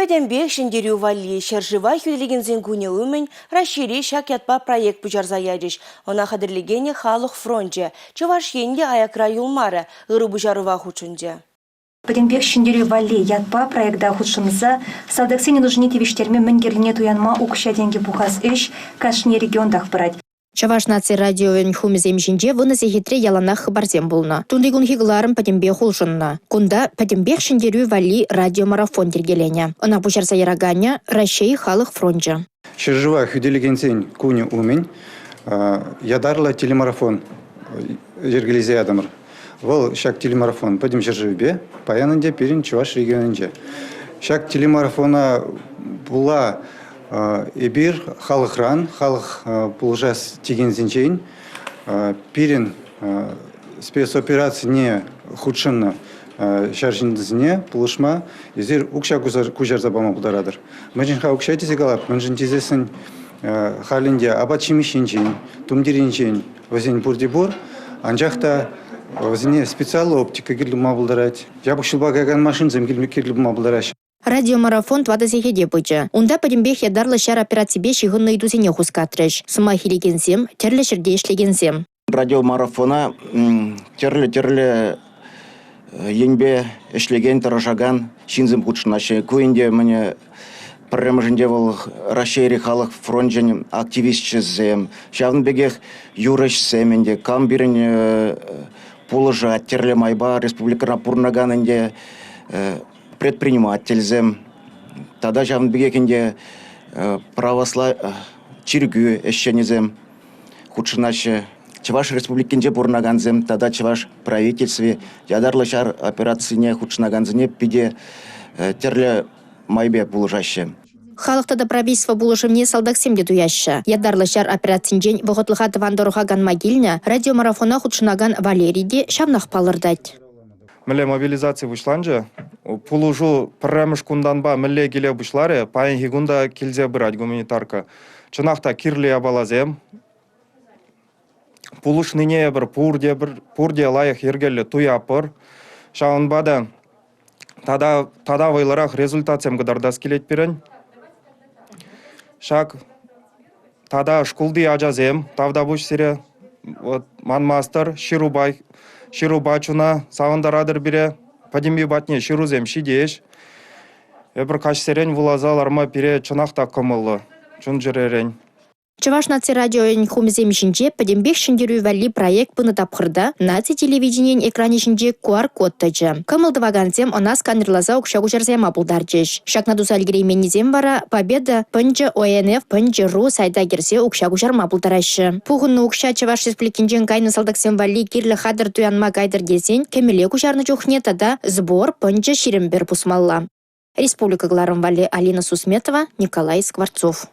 Пӗтӗмпех Ҫӗнтерӳ валли ҫӗршыва хӳтӗлекенсен кунӗ умӗн Раҫҫейре ҫак ятпа проект пуҫарса ячӗҫ. Ӑна хатӗрлекенӗ Халӑх фрончӗ. Чӑваш Ен те аякра юлмарӗ, ырӑ пуҫарӑва хутшӑнчӗ. Пӗтӗмпех Ҫӗнтерӳ валли ятпа проекта хутшӑнса салтаксен нушине тивӗҫтерме мӗн кирлине туянма укҫа-тенкӗ пухас ӗҫ кашни регионтах пырать. Чӑваш наци радиовӗн хумӗсем ҫинче вунӑ сехетре яланах хыпарсем пулнӑ. Тунтикунхи кӑларӑм пӗтӗмпех улшӑннӑ. Кунта пӗтӗмпех Ҫӗнтерӳ валли радиомарафон йӗркеленӗ. Ӑна пуҫарса яраканӗ – Раҫҫей халӑх фрончӗ. Ҫӗршыва хӳтӗлекенсен кунӗ умӗн ятарлӑ телемарафон йӗркелесе ятӑмӑр. Вӑл ҫак телемарафон пӗтӗм ҫӗршывӗпе, паян ӗнтӗ пирӗн Чӑваш регионӗнче. Ҫак телемарафона пула эпир халӑхран, халӑх пулӑшас текенсенчен пирӗн спецоперацине хутшӑннӑ ҫар ҫыннисене пулӑшма эсир укҫа куҫарса пама пултаратӑр. Мӗншӗн-ха укҫа тесе калап? Мӗншӗн тесессӗн халь ӗнтӗ апат-ҫимӗҫ енчен, тумтир енчен вӗсен пурте пур, анчах та вӗсене специаллӑ оптика кирлӗ пулма пултарать, япӑх ҫулпа каякан машинсем кирлӗ пулма пултараҫҫӗ. Радиомарафон тӑватӑ сехете пычӗ. Унта пӗтӗмпех ятарлӑ ҫар операципе ҫыхӑннӑ ыйтусене хускатрӗҫ. Сӑмах илекенсем, тӗрлӗ ҫӗрте ӗҫлекенсем. Радиомарафона тӗрлӗ-тӗрлӗ енпе ӗҫлекен, тӑрӑшакан ҫынсем хутшӑнаҫҫӗ. Ку ӗнтӗ мӗне пӗрремӗшӗнче вӑл Раҫҫейри халӑх фрончӗн активисчӗсем, ҫавӑн пекех юрӑҫсем ӗнтӗ, кам пирӗн пулӑшать тӗрлӗ майпа республикӑра пурӑнакан ӗнтӗ предпринимательсем тата ҫавӑн пекех ӗнтӗ православи чиркӳ ӗҫченӗсем хутшӑнаҫҫӗ. Чӑваш Республикинче пурӑнакансем тата Чӑваш правительстви ятарлӑ ҫар операцине хутшӑнакансене питӗ тӗрлӗ майпе пулӑшаҫҫӗ. Халӑх тата правительство пулӑшӑвне салтаксем те туяҫҫӗ. Ятарлӑ ҫар операцинчен вӑхӑтлӑха тӑван тӑрӑха канма килнӗ радиомарафона хутшӑнакан Валерий те ҫавнах палӑртать. Мӗнле мобилизаци пуҫланчӗ, пулӑшу пӗрремӗш кунтанпа мӗнле киле пуҫларӗ, паянхи кун та килсе пырать гуманитарка. Чӑнах та кирлӗ япаласем. Пулӑшнине эпир пурте, пурте лайӑх йӗркеллӗ туяпӑр. Ҫавӑнпа та тата, тата вӑйлӑрах результатсем кӑтартас килет пирӗн. Ҫак тата шкулти ачасем, тавтапуҫ сире, вот манмастӑр, ҫырупа, ҫырупа чуна савӑнтаратӑр пире. Пӗтӗмпе патне ҫырусем ҫитеҫ. Эпир каҫсерен вуласа ларма пире чӑнах та кӑмӑллӑ, чун-чӗререн. Чӑваш наци радиовӗн хумӗсем ҫинче пӗтӗмпех Ҫӗнтерӳ валли проект пынӑ тапхӑрта наци телевиденийӗн экранӗ ҫинче QR-код тӑчӗ. Кӑмӑл тӑвакансем ӑна сканерласа укҫа куҫарса яма пултарчӗҫ. Ҫакна туса ӗлкӗрейменнисем вара Победа пӑнчӑ ОНФ пӑнчӑ ру сайта кӗрсе укҫа куҫарма пултараҫҫӗ. Пухӑннӑ укҫа Чӑваш Республикинчен кайнӑ салтаксем валли кирлӗ хатӗр туянма кайтӑр тесен кӗмӗле куҫарнӑ чухне тата сбор пӑнчӑ 21 пусмалла. Республика кӑларӑм валли Алина Сусметова, Николай Скворцов.